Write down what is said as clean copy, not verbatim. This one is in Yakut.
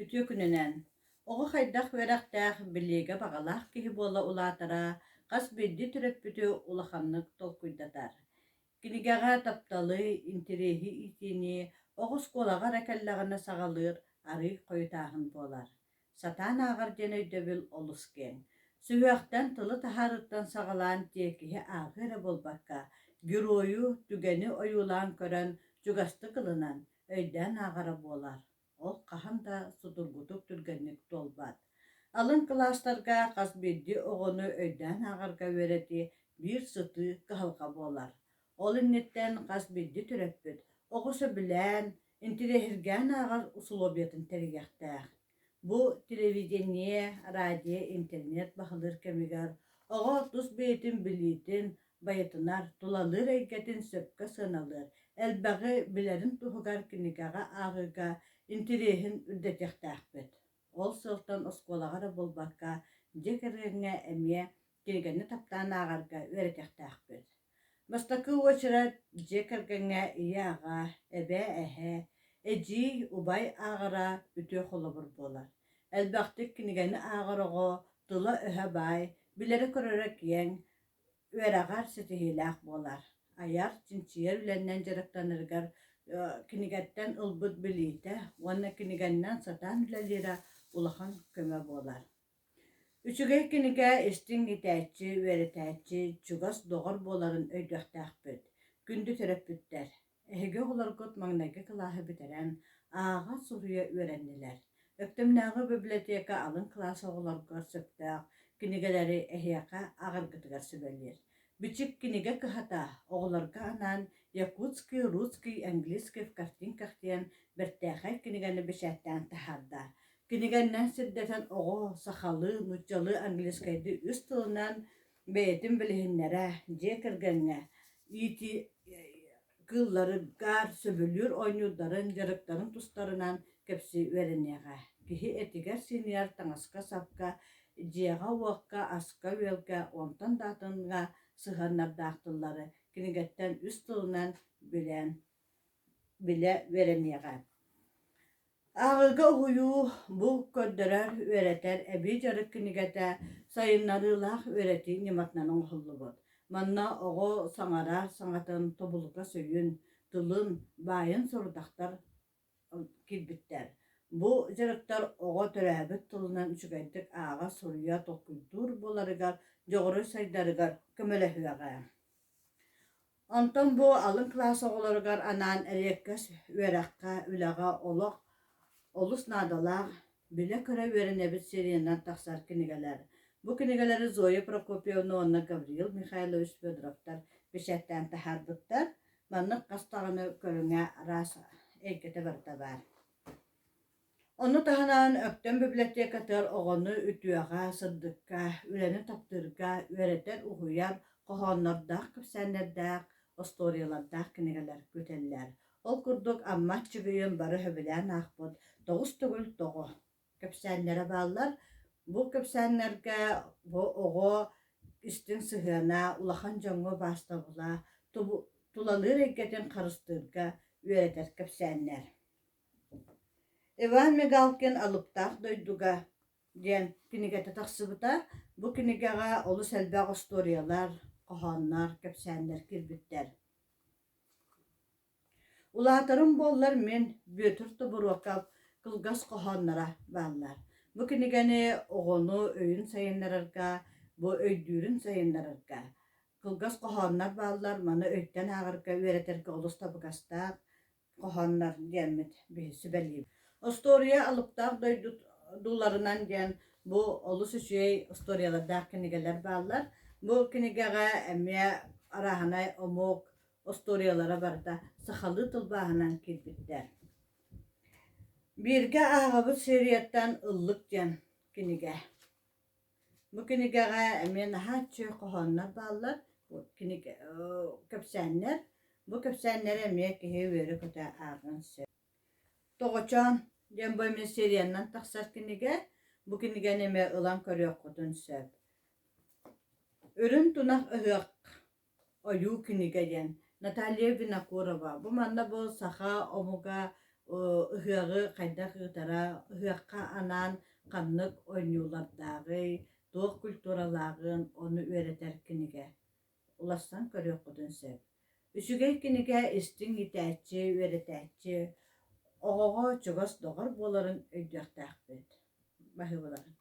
Үтүө күнүнэн! Оҕо хайдах үөрэхтээх, билиигэ баҕалаах киһи буола улаатара хас биирдии төрөппүтү улаханнык толкуйдатар. Кинигэҕэ тапталы, интэриэһи иитиини оҕо оскуолаҕа эрэ кэллэҕинэ саҕалыыр арыый хойутааһын буолар. Сатаан ааҕар диэн өйдөбүл олус киэҥ. Сүһүөхтэн тылы таһаарыыттан саҕалаан тиэкиһи ааҕыы эрэ буолбакка, геройу, түгэни ойуулаан көрөн, чугастык ылынан, өйдөөн ааҕара буолар. Ол хаһан да судургутук түргэнник туолбат. Алын кылаастарга хас биирдии оҕону өйдөөн ааҕарга үөрэтии биир сытыы кыһалҕа буолар. Ол инниттэн хас биирдии төрөппүт оҕо сөбүлээн, интириэһиргээн ааҕар усулуобуйатын тэрийиэхтээх. Бу телевидение, радио, интернет баһылыыр кэмигэр оҕо тус бэйэтин билиитин байытынар, тулалыыр эйгэтин сөпкө сыаналыыр, элбэҕи билэрин туһугар кинигэҕэ ааҕыыга интириэһин үрдэтиэхтээхпит. Ол сыалтан оскуолаҕа эрэ буолбакка, дьиэ кэргэҥҥэ эмиэ кинигэни таптаан ааҕарга үөрэтиэхтээхпит. Бастакы уочарат дьиэ кэргэҥҥэ ийэ-аҕа, эбээ-эһээ, эдьиий, убай ааҕара үтүө холобур буолар. Элбэхтик кинигэни ааҕар оҕо тыла-өһө баай, билэрэ-көрөрө киэҥ, үөрэҕэр ситиһиилээх буолар. Айар, чинчийэр үлэннэн дьарыктанарыгар кинигэттэн ылбыт билиитэ уонна кинигэннэн сатаан үлэлиирэ улахан көмө буолар. Үчүгэй кинигэ истиҥ иитээччи, үөрэтээччи, чугас доҕор буоларын өйдүөхтээхпит. Күндү төрөппүттэр, эһиги оҕолоргут маҥнайгы кылааһы бүтэрэн, ааҕа-суруйа үөрэннилэр. Өктөмнөөҕү библиотека алын кылаас оҕолоргор сөптөөх кинигэлэри эһиэхэ ааҕаргытыгар сүбэлиир. Бичик кинигэ кыһата оҕолорго анаан «Якутский, русский, английский в картинках» диэн бэртээхэй кинигэни бэчээттээн таһаарда. Кинигэннэн сирдэтэн оҕо сахалыы, нууччалыы, английскайдыы үс тылынан бэйэтин билиһиннэрэ, дьиэ кэргэҥҥэ иитии кыылларыгар сөбүлүүр оонньуурдарын, дьарыктарын тустарынан кэпсии үөрэниэҕэ. Киһи этигэр-сиинигэр таҥаска-сапка, дьиэҕэ-уокка, аска-үөлгэ, онтон да атыҥҥа сыһыаннардаах тыллары кинигэттэн үс тылынан билэн билэ үөрэниэҕэ. Ааҕыыга уһуйуу бу көрдөрөр, үөрэтэр эбии дьарык кинигэтэ сайыннарыылаах үөрэтии ньыматынан оҥоһуллубут. Манна оҕо саҥарар саҥатын тобулугас өйүн, тылын, баайын сорудахтар киирбиттэр. Бу дьарыктар оҕо төрөөбүт тылынан үчүгэйдик ааҕа-суруйа, толкуйдуур буоларыгар, дьоҕурун сайдарыгар көмөлөһүөҕэ. Онтон бу алын кылаас оҕолоругар анаан эриэккэс үөрэххэ, үлэҕэ олох олус наадалаах, билэ-көрө үөрэнэбит сериянан тахсар кинигэлэр. Бу кинигэлэри Зоя Прокопьевна уонна Гавриил Михайлович Федоровтар бэчээттээн таһаарбыттар. Маннык хас даҕаны көрүҥэ араас эйгэтэ барыта баар. Ону таһынан Өктөм библиотекатыгар оҕону үтүөҕэ, сырдыкка, үлэни таптыырга үөрэтэр, уһуйар хоһооннордоох, кэпсээннэрдээх, остуоруйалардаах кинигэлэр күүтэллэр. Ол курдук Амма Аччыгыйын бары сөбүлээн аахпыт Тоҕус төгүл тоҕо кэпсээннэрэ бааллар. Бу кэпсээннэргэ бу оҕо истиҥ сыһыана, улахан дьоҥҥо убаастабыла, тулалыыр эйгэтин харыстыырга үөрэтэр кэпсээннэр. Иван Мигалкин «Алыптаах дойдуга» диэн кинигэтэ тахсыбыта. Бу кинигэҕэ олус элбэх остуоруйалар, хоһооннор, кэпсээннэр киирбиттэр. Улаатарым буоллар мин Бүөтүр Тобуруокап кылгас хоһоонноро бааллар. Бу кинигэни оҕону өйүн сайыннарарга, бу өйдүүрүн сайыннарарга кылгас хоһооннор бааллар, маны өйтөн ааҕарга, үөрэтэргэ олус табыгастаах хоһооннор диэммит биһи сүбэлиибит. Остуоруйа алыптаах дойдуларынан диэн бу олус үчүгэй остуоруйалардаах кинигэлэр бааллар. Бу кинигэҕэ эмиэ арааһынай омук остуоруйалара барыта сахалыы тылбааһынан киирбиттэр. Бииргэ ааҕабыт серияттан Ыллык диэн кинигэ. Бу кинигэҕэ эмиэ наһаа үчүгэй хоһооннор бааллар, кинигэ кэпсээннэр. Бу кэпсээннэри эмиэ киһи үөрэ-көтө ааҕыан сөп. Тоҕочоон диэн бу эмиэ сериянан тахсар кинигэ. Бу кинигэни эмиэ ылан көрүөххүтүн сөп. Үрүҥ тунах ыһыах ойуу кинигэ диэн Наталья Винокурова. Бу манна бу саха омуга Ыһыаҕы хайдах ыытара, ыһыахха анаан ханнык оонньуулардааҕый, туох культуралааҕын ону үөрэтэр кинигэ. Уларсан көрүөххүтүн сөп. Үчүгэй кинигэ истиҥ иитээччи, үөрэтээччи, оҕоҕо чугас доҕор буоларын өйдүөхтээхпит. Баһыыбаларын.